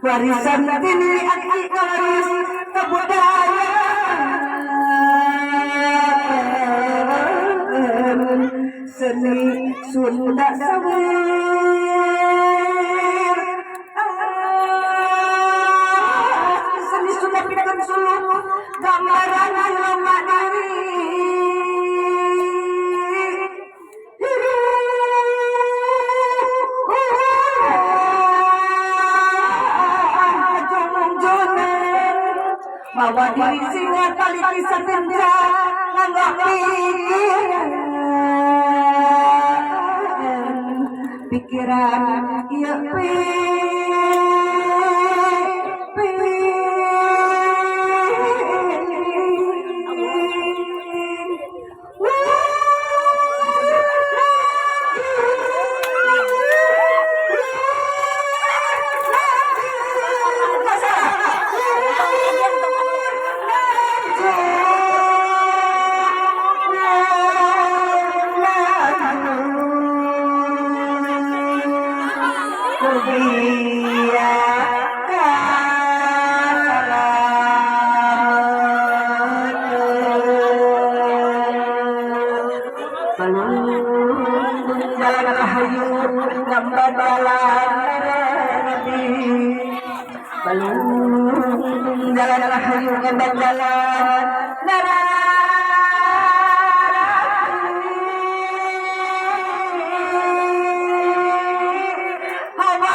Warisan tini aki waris kebudayaan seni Sunda sawir. Ah, seni Sunda pikeun sulung gambaran jelema diri. Bawa diri singa kali kisah tinja nganggo pikiran pikiran ieu pi pi. Jalan rahayu gambar jalan narati, balung jalan rahayu gambar jalan narati. Hawa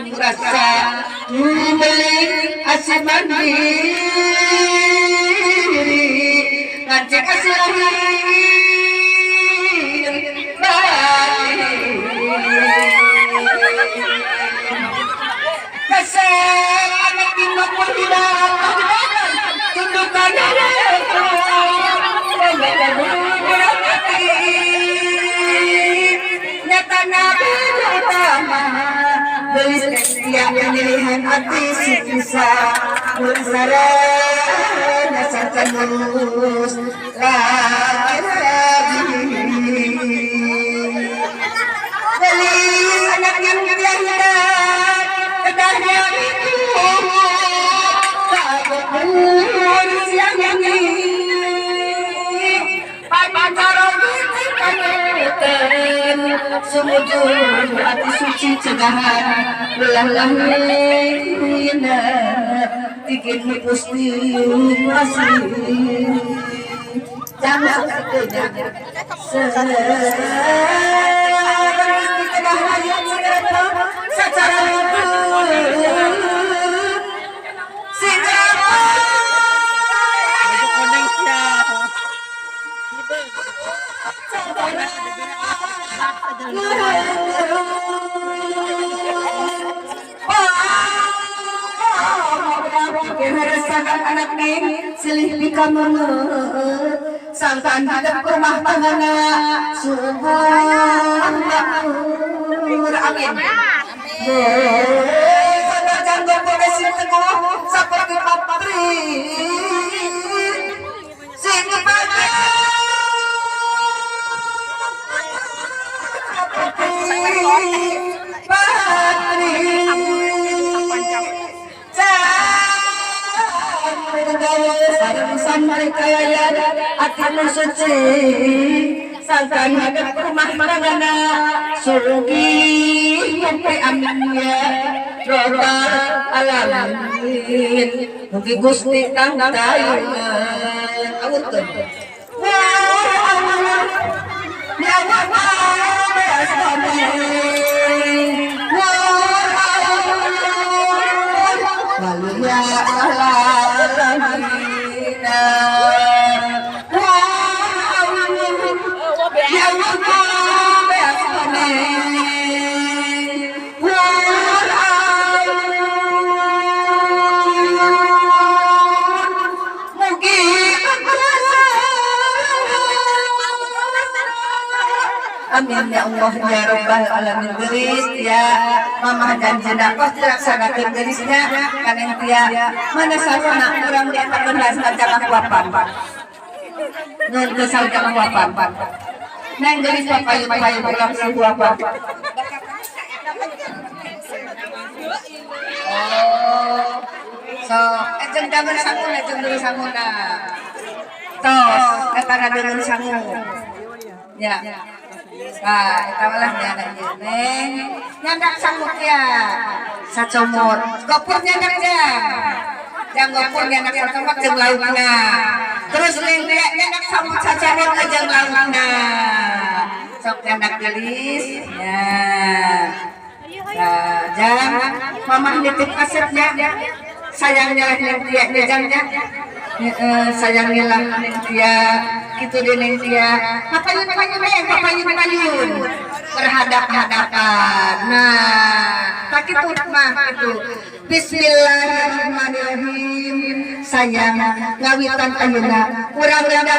di rasa meling asih mandiri ngancik asih lahir batin kesel anak tindak tidak tundukan nyata nabi utama gelis tiap pemilihan hati si bisa bersarana sacanus lagi gelis anak yang dilahirkan kedahnya itu tak berumur siang ini pacar sumujur hati suci cegahan belah lahirna tikin gusti masih jangan secara anak silih sangkaan hidup rumah tangga subur makmur amin. Sing pagi atimu suci sangkan hadap rumah tangga sugi sampai amin ya robbal alamin mugi Gusti kang tayungan awurkeun ya Allah amin ya Allah ya Rabbal alamin. Geris ya mamah janjina pasti laksanakeun gerisnya kana tia mana sarana urang dietakeun sarjana wapan ngeun ke sarjana wapan neng geris papayun-payun urang wapan. Oh so jeung dangeun sanguna jeung deui sanguna tos eta ngadeungeun sangu ya. Nah, eta lah nyana ieu neng. Nyandak sanggup ya. Sacomot. Gopur nyandak jang. Jang gopur nyandak sacomot jeung laukna. Terus neng nyandak sanggup sacomot jeung laukna. Sok nyandak gelis ya. Nah, jang mamah nitip asepnya. Sayangnya lah neng tia nya jangnya. Sayangnya lah neng tia. Gitu deh neng tia. Papayun-payun neng, papayun-payun. Berhadap-hadapan. Nah, tak itu mah itu. Bismillahirrahmanirrahim. Sayang ngawitan ayeuna urang rendah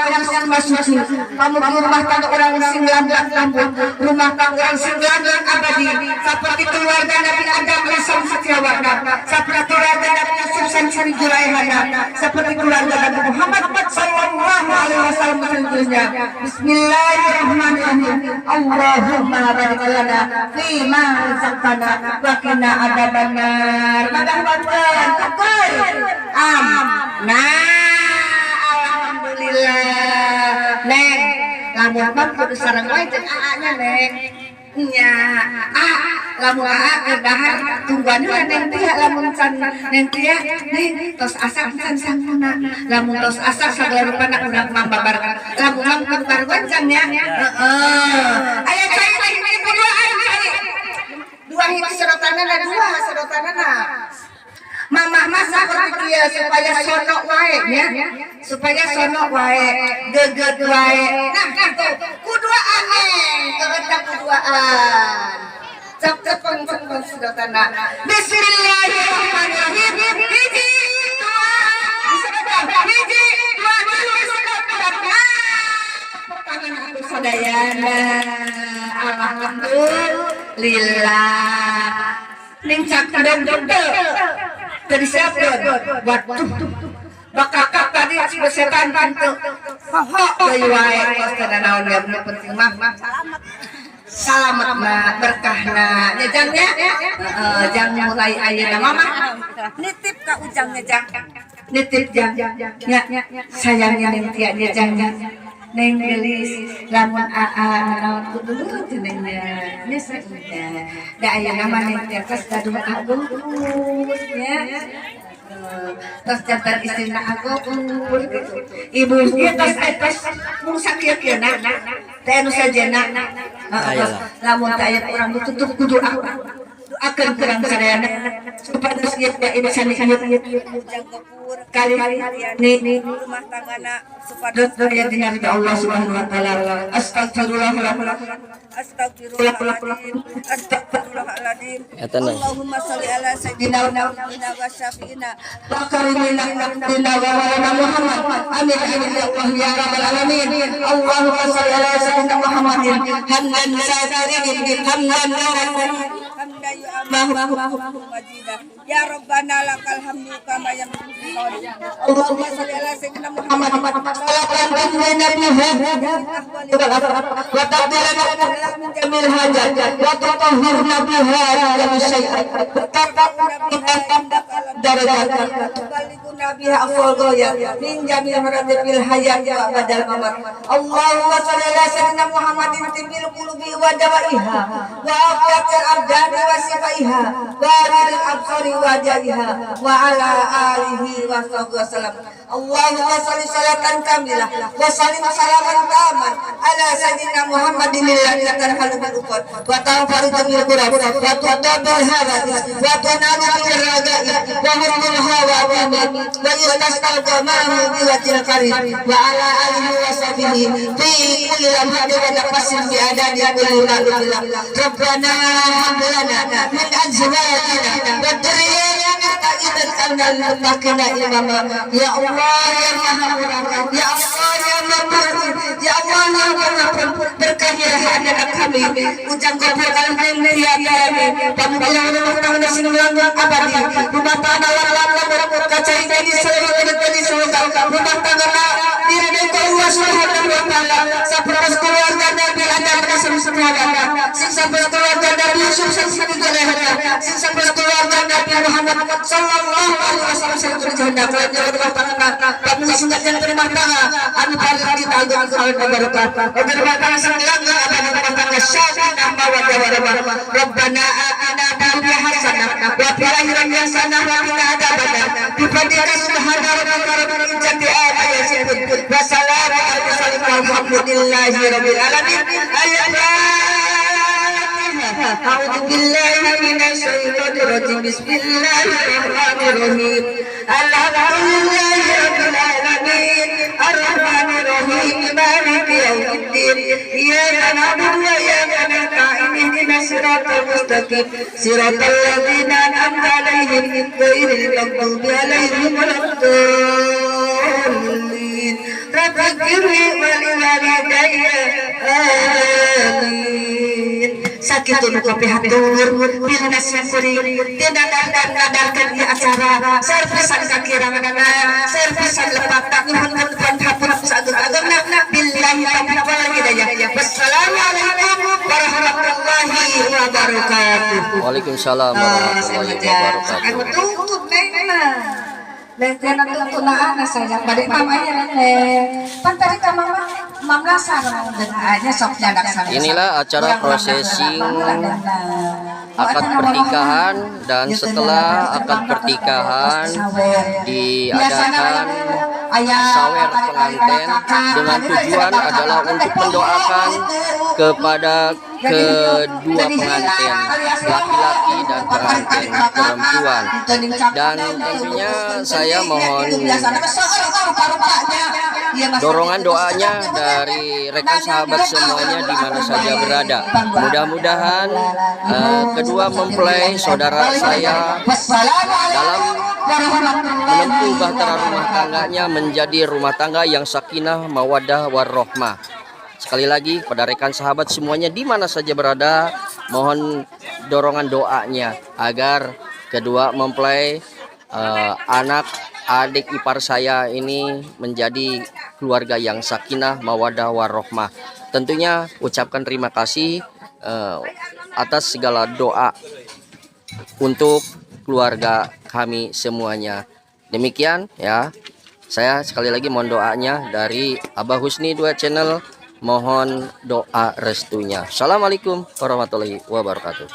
sing suci. Pamugi rumah tangga urang sing langgeng lambung, rumah tangga urang sing langgeng abadi. Seperti keluarga Nabi Adam Lasam Setiawarna, seperti keluarga Nabi Yusuf Sansuri Julaihana, seperti keluarga Nabi Muhammad sallallahu alaihi wasallam selanjutnya. Bismillahirrahmanirrahim. Allahumma barik lana fi ma razaqtana wa qina adzabannar. Madah tukur. Am. Nah, alhamdulillah. Neng, lamun mah kudu sareng wae jeung aa-nya neng. Nya, ah, lamun aa keur dahar tungguan heula neng tia lamun can neng tia neng tos asak can sanguna. Lamun tos asak sagala rupana urang mah babar. Lamun mah kudu barengan can nya. Heeh. Aya cai hiji kuduaan cai. Dua hiji sedotanana dua sedotanana. Mamah mah seperti kieu supaya sono wae nya, supaya sono wae, geget wae. Nah, gitu. Kuduaan neng, kerentak kuduaan. Cep cepeng cepeng sedotana. Bismillahirrahmanirrahim. Hiji, dua, disedot. Hiji, dua, tilu disedot. Tepuk tangan aku sadayana. Alhamdulillah. Ning cak dong dong tadi siapa? Waduh, bakakak tadi setan pintu. Deui wae tos teu naon ya nu penting mah salamet mah berkahna nya jang nya. Heeh, jang mulai ayeuna mah nitip ka ujang nya jang. Nitip jang nya sayangnya neng tia nya jang nya. Neng gelis lamun aa naon kudu nurut neng nya nya saeunya da ayeuna mah neng tia tos gaduh agung nya tos jantan istrina agung gitu ibu ieu tos tos mung sakieu-kieuna teh anu sajena heeh lamun teh aya urang ditutup kudu doakeun kurang sadayana supados ieu ieu sami-sami kali ini rumah tanggana supados doa dengan Allah Subhanahu wa taala. Astagfirullahaladzim. Astagfirullahaladzim. Astagfirullahaladzim. Allahumma sholli ala sayyidina wa syafi'ina wa karimina wa maulana Muhammad. Amin amin ya Allah ya rabbal alamin. Allahumma sholli ala sayyidina Muhammadin hamdan syakirin hamdan Majida. Ya Rabbana lakal hamdu kama yanbaghi. Allahumma shalli ala sayyidina Muhammad wa taqdirana min jamil hajat wa tutahhirna biha min syai'at darajat tuballighuna biha afdal ghayat min jamil maratibil hayat wa badal mamat. Allahumma shalli ala sayyidina Muhammadin tibbil qulubi wa dawaiha wa afiyatil abdani wa sifaiha wa nuril absari wa jaiha wa ala alihi wa sahbihi wasallam. Allahumma shalli salatan kamilah wa sallim salaman taman ala sayyidina Muhammadin alladhi tanhalu bil uqad wa tanfaruju bil kurab wa tu'tabil hawadis wa tunalu bil ragaib wa husnul hawatim wa yustasqal ghamamu bi wajhil karim wa ala alihi wa sahbihi fi kulli lamhatin wa nafasin bi adadi kulli ma'lumin. Rabbana hab lana min azwajina wa dhurriyyatina ij'alna lil muttaqina imama. Ya Allah ya Maha Murah, ya Allah ya Maha, ya Allah ya Maha, berkahilah anak kami, ujang gopur kalian ya kami, pamulang rumah tangga sinulang abadi, rumah tangga lam kaca ini selalu ini semoga rumah tangga diri dan Allah Subhanahu wa taala sapertos keluarga Nabi Adam semua sing sapertos keluarga Nabi Yusuf sing sing sapertos keluarga Nabi Muhammad sallallahu alaihi wasallam sing keluarga rumah tangga pamulang sing rumah tangga anu paling ditanggung kawin barokah rumah tangga sing langga abadi rumah tangga sakinah mawaddah warahmah. Rabbana atina fid dunya hasanah wa fil akhirati hasanah wa qina adzabannar. Bi fadlika subhana rabbika rabbil izzati amma yasifun wa salamun alal mursalin walhamdulillahi rabbil alamin. Al-Fatihah. A'udzu billahi minasy syaithanir rajim. Bismillahirrahmanirrahim. Alhamdulillahi rabbil alamin. Arrahmanir rahim. Maliki yaumiddin. Iyyaka na'budu wa iyyaka nasta'in. Ihdinas siratal mustaqim. Siratal ladzina an'amta 'alaihim ghairil maghdubi 'alaihim waladdallin. Rabbighfirli wa liwalidayya. Amin. Sakitu nu kapihatur pilna syukuri tina ngadarkeun ieu acara servisan kakiranganna servisan lepat nyuhunkeun hampura sagung-agungna billahi taufiq wal hidayah. Wassalamualaikum warahmatullahi wabarakatuh. Waalaikumsalam warahmatullahi wabarakatuh. Aku tutup neng mah. Neng teh tutup na sayang balik mama ya neng. Pan tadi ka mama mam lasar aja sok nyadak sama. Inilah acara prosesing akad pernikahan, dan setelah akad pernikahan diadakan sawer pengantin dengan tujuan adalah untuk mendoakan kepada kedua pengantin laki-laki dan pengantin perempuan. Dan tentunya saya mohon dorongan doanya dari rekan sahabat semuanya di mana saja berada. Mudah-mudahan kedua mempelai saudara saya dalam menempuh bahtera rumah tangganya menjadi rumah tangga yang sakinah, mawaddah, warahmah. Sekali lagi pada rekan sahabat semuanya di mana saja berada, mohon dorongan doanya agar kedua mempelai anak adik ipar saya ini menjadi keluarga yang sakinah, mawaddah, warahmah. Tentunya ucapkan terima kasih atas segala doa untuk keluarga kami semuanya. Demikian ya. Saya sekali lagi mohon doanya dari Abah Husni 2 Channel. Mohon doa restunya. Assalamualaikum warahmatullahi wabarakatuh.